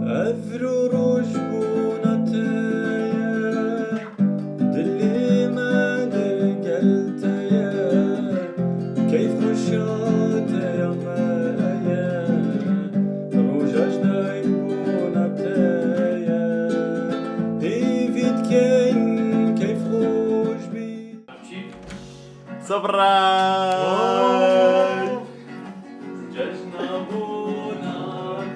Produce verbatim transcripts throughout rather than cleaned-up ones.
Evro roj bona te ye, dilê me li gel te ye, keyf xweşa te ya me ye, roja ji dayik bona te ye, hêvî dikeyn keyf xweş bî. Surprise! Cejna bona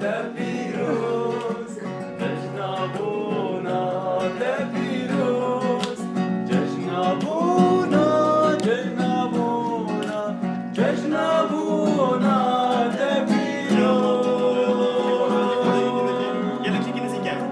te pîroz, cejna bona te pîroz, cejna bona, cejna bona, cejna bona te pîroz. Gelin çekin, siz gelin.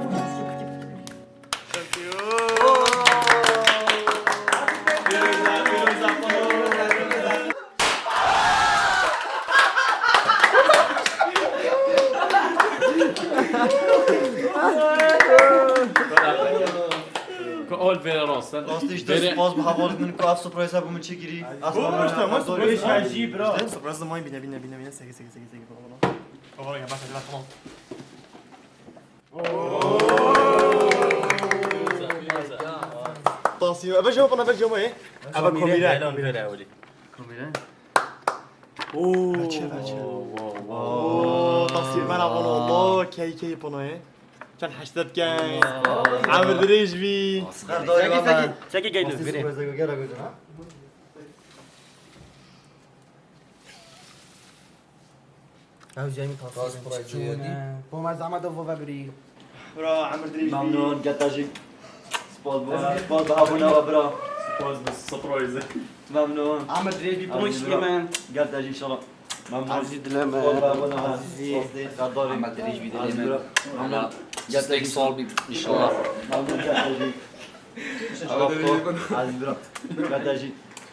Ku ol vere rast, sen. Rastî ji te vere spas bi heval min ku ev surprîza bo min çêkirî. Ev surprîza bo min çêkirî. Ev surprîza bo min çêkirî. Ev surprîza mayî bîne, bîne, bîne, bîne. Seke, seke, seke, seke. Baba, gel, bak, hadi, bak, tamam. Tasî, eve jama pana, eve jama ye. Eve kamîre, kamîre. Kamîre. Kamîre. Oo. Veçe, veçe. Oo, tasî, mera, Allah, key, key pana ye. Çend heştet key. Emir dirêj bî. Serdar, seke, seke, seke, gel, gel. Ew jî min tasî. Bo me zehmet û vove birî. Bira, emir dirêj bî. Memnûn, gel te jî. Spas bo, spas bo hebûna we, bira. Spas bo surprîze. Memnûn. Emir dirêj bî, pinoşkê min. Gel te jî inşallah. Memnûn. Ezîz dilê me. Spas bo hebûna we. Ezîzî. Spas dê, qedarî. Emir dirêj bî dilê me. Ezîz bira. Memnûn. Gel te jî. Spas bî inşallah. Memnûn, gel te jî. Ezîz bira. Gel te jî.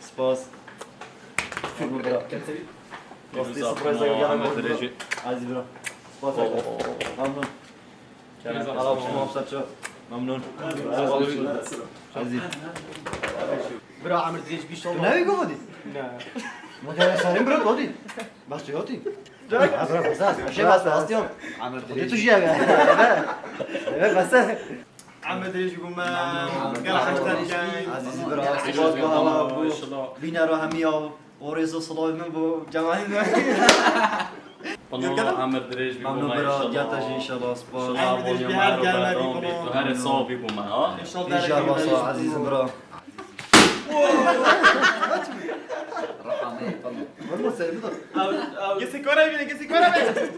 Spas. Bira. Rastî surprîza gel Ahmet Dirêjî. Ezîz bira. Spas. Memnûn. Kerem. Kerem. Al, al, al, al, al. Memnûn. Ezîz. Bira, Emir Dirêj bî şola. Ne gavadî? Ne. Mutele serin bira, gavadî. Bas tu yotî. Bira, bas, bas. Şey bas, bas diyorum. Emir Dirêj. Tu jî ya. Evet, bas. Ahmet Dirêj bû me, gel heştan key. Ezîz bira, spas bo hewa bû. Bîne ro hemiya û rêz û silavê min bo cemaetê me. Pano Ahmet Dirêj bî bo me inşallah. Memnûn bira, gel te jî inşallah, spas. Inşallah abonê me ro berdewam bî. Tu herê sax bî bo me, ha? Înşallah. Îcar basa, ezîzim bira. Rahamê, pano. Valla sevdim. Gesi kore bile, gesi kore bile.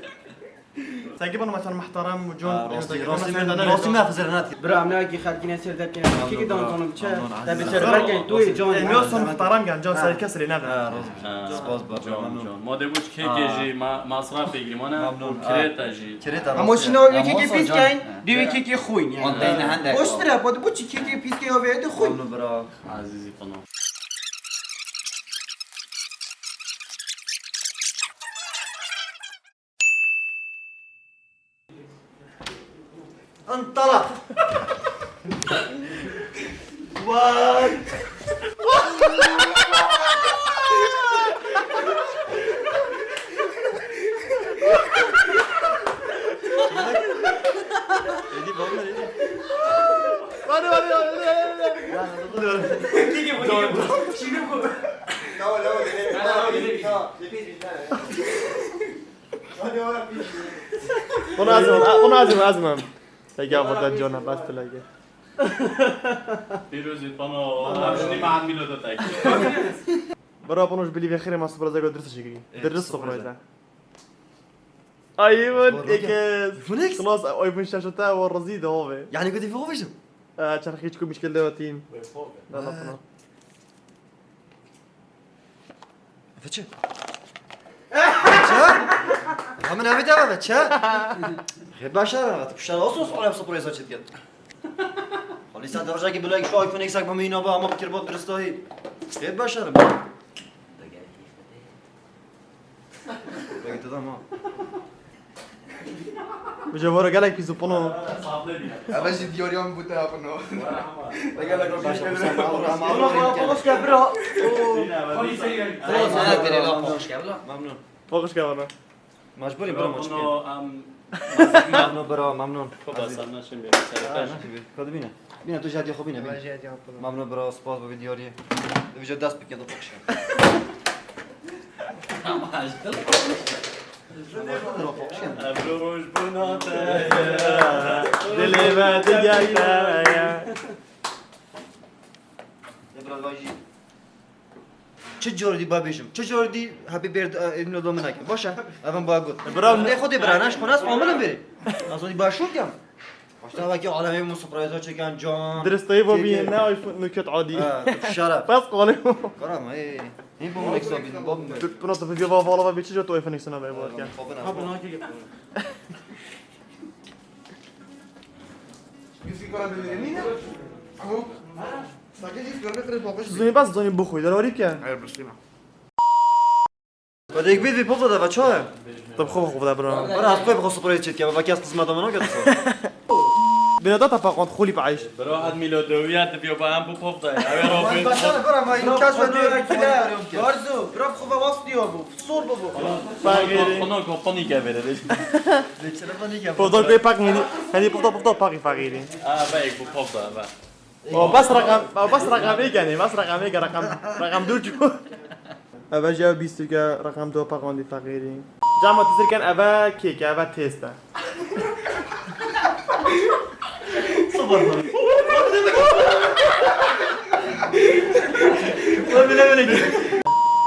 Sagi bana mesela muhterem û can. Ha, rastî, rastî min, rastî min hizir nat. Bira, em ne ki xelkî ne ser derkî ne. Kiki dan kanım çe. Te bi ser derken tu can. Em yo son muhterem gel, can ser kes lê nebe. Ha, rastî. Spas ba. Can, can. Ma de bu keke jî, ma, masrafê jî, ma ne? Kireta jî. Kireta. Ama şina o keke pis kein, diyor keke xuyun yani. Ondan ne hende? Boş dire, bu, bu keke pis kein o ve de xuyun. Onu bırak. Azîzî falan. انطلق. What? Hadi, hadi, hadi, hadi. Kiki bu, kiki bu. Şimdi bu. Tamam, tamam, tamam. Tamam, tamam. Bunu azim, bunu azim, azim. Peki, abi, buradan John'a bas plage. Pîrozî pano, her şunî me Mîlo de tek. Bira, pano ji bilî vê xêrê ma sibira zego dirist şikirî. Dirist sofrayda. iPhone X. iPhone X? Xlas, iPhone şeş te wa razî de ove. Yani gudi vê ove jim? Çarxî çiku mîşkil de watîn. Efe çi? Çi? Ya min evê de ve çi? Xêr başar, tu pişar olsun, sonra surprîza çi diket. Xalî sen derece ki bilek şu iPhone X ek bu mîna ba ama fikir bot diristahî. Xêr başar. Belki tu da ma. Bi cevara gelek pîs û pino. Eve jî diyariya min bû te ya pino. Te gelek baş e, sen mal, mal, mal. Xweş ke bira. Xweş ke bira. Memnun. Xweş ke bira. Mecbûrî bira, maç. Em Memnun bro, memnun. Xwe basan naşin bê. Seretaş. Kadibine. Bine tu jadiya xwe bine, bine. Memnun bro, spas bo vîdyoyê. Vîdyo dest bike, tu pixşe. Ebru roj bûna te ye. Dilê me digel te ye. Ebru roj. Çi cor dî ba bêjim? Çi cor dî hepî bêr, e, evîn lo min nake. Baş e? Evin ba got. Bira, ne xwedê bira, ne ji xwe nas omilim bêrê. Ez dî ba şok em. Başta vaki alemê min surpriza çeken can. Diristayı bu bir ne iPhone nuket adi. Ha, tu şeref. Bas qalê. Karam, ey. Hîn bu min ekstra bin, bu min. Pronto, bir va vala va biçi tu iPhone ekstra be bu. Ha, bu nake. Gizli kara bir emine. Ama Zûnî bas zûnî bixwî, derbarî bike. Hayır, Müslüman. Kadek bir bir poza da va çaye. Tabi xwe xwe da bira. Bira, az koy bixwe surpriz çetke, va kes qismeta mana geldi. Bina da tapaqan xulî be ayş. Bira, had mîlo dewiyat dibiyo ba em bu pov da. Ewe Robin. Başar bira, ma ino kes ve diyor ki de. Barzo, bira xwe was diyor bu. Sor bu bu. Fagiri. Kono koponi ke verir. Pov da koy pak mini. Hani pov da pov da pak fagiri. Aa, ba ek bu pov da ba. O bas rakam, o bas rakam ê kenê, bas rakam ê ke rakam, rakam dur çû. Eve jî ev bîst tirke, rakam do paqandî feqîrî. Cama tu zirken eve kêk e, eve têst e. Sıfır. Bile bile.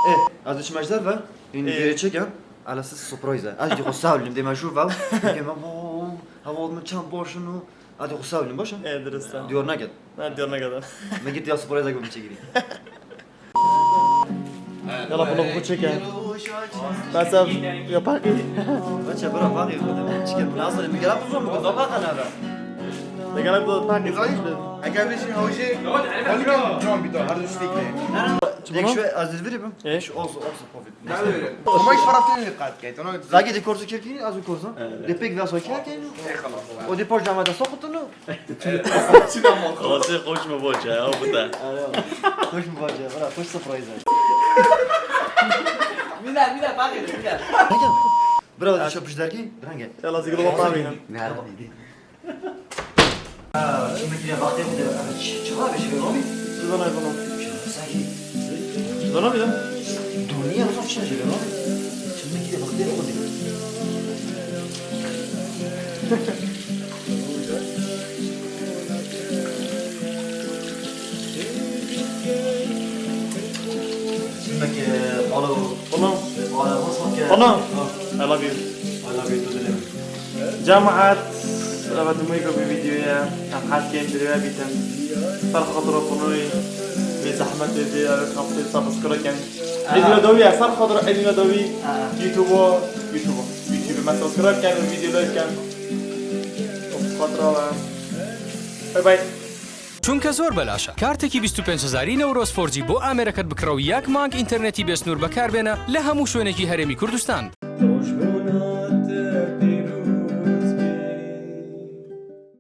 E, ez diçim ejder ve. Ê. Ün geri çeken. Ala siz surprise. Ez diyo sağ olun deme şu ve. Deme bu. Hava olma çam boşunu. Hadi xwe sawlin, baş e? E, dirist e. Diyor naket. Ne diyor naket? Me git ya surpriza gibi çekili. Yala bunu bu çeken. Mesela ya paki. Baça bura paki bu. Çiken nasıl? Bir gelen bu mu? Da paka ne be? Ne gelen bu paki? Eger bir şey hoje. Hadi can bir daha. Hadi üstekle. Tek şu azil vereyim. E? Şu olsun, olsun, covid. Ama hiç taraftan ne dikkat et. Ona Zagi de korsu kirkini, az korsu. De pek ve soker ki. O de poj dama da sokutunu. Xose xoş mu boça ya, bu da. Xoş mu boça, bra, xoş surprize. Mila, mila, bakın, mila. Bravo, da çapış dergi, drenge. Yala ziglo pa bina. Ne? Aa, şimdi ki vakti bir de, çi, çi var bir şey var mı? Zana bana. Sanki. Zana bile. Dünya nasıl çeşitli var? Şimdi ki vakti yok. Şimdi ki, alo. Tamam. Alo, nasıl ki? Tamam. Ha. I love you. I love you too, dilim. Cemaat, eve dimê ku vî vîdyoyê em hez kêm dirê bîtin. Ser xatir xwe nûyî, vê zehmetê vê ev kanalê subscribe kin. Aa. Êdî dawî, ser xatir êdî dawî. Aa. YouTube, YouTube, YouTube me subscribe kin, vîdyo like kin. Xatir we. Bye bye. چونکە زۆر بەلاشە. کارتێکی بیست و پێنج هەزاری نەورۆز فۆر جی بۆ ئامێرەکەت بکڕە و یەک مانگ ئینتەرنێتی بێ سنوور بەکاربێنە لە هەموو شوێنێکی هەرێمی کوردستان.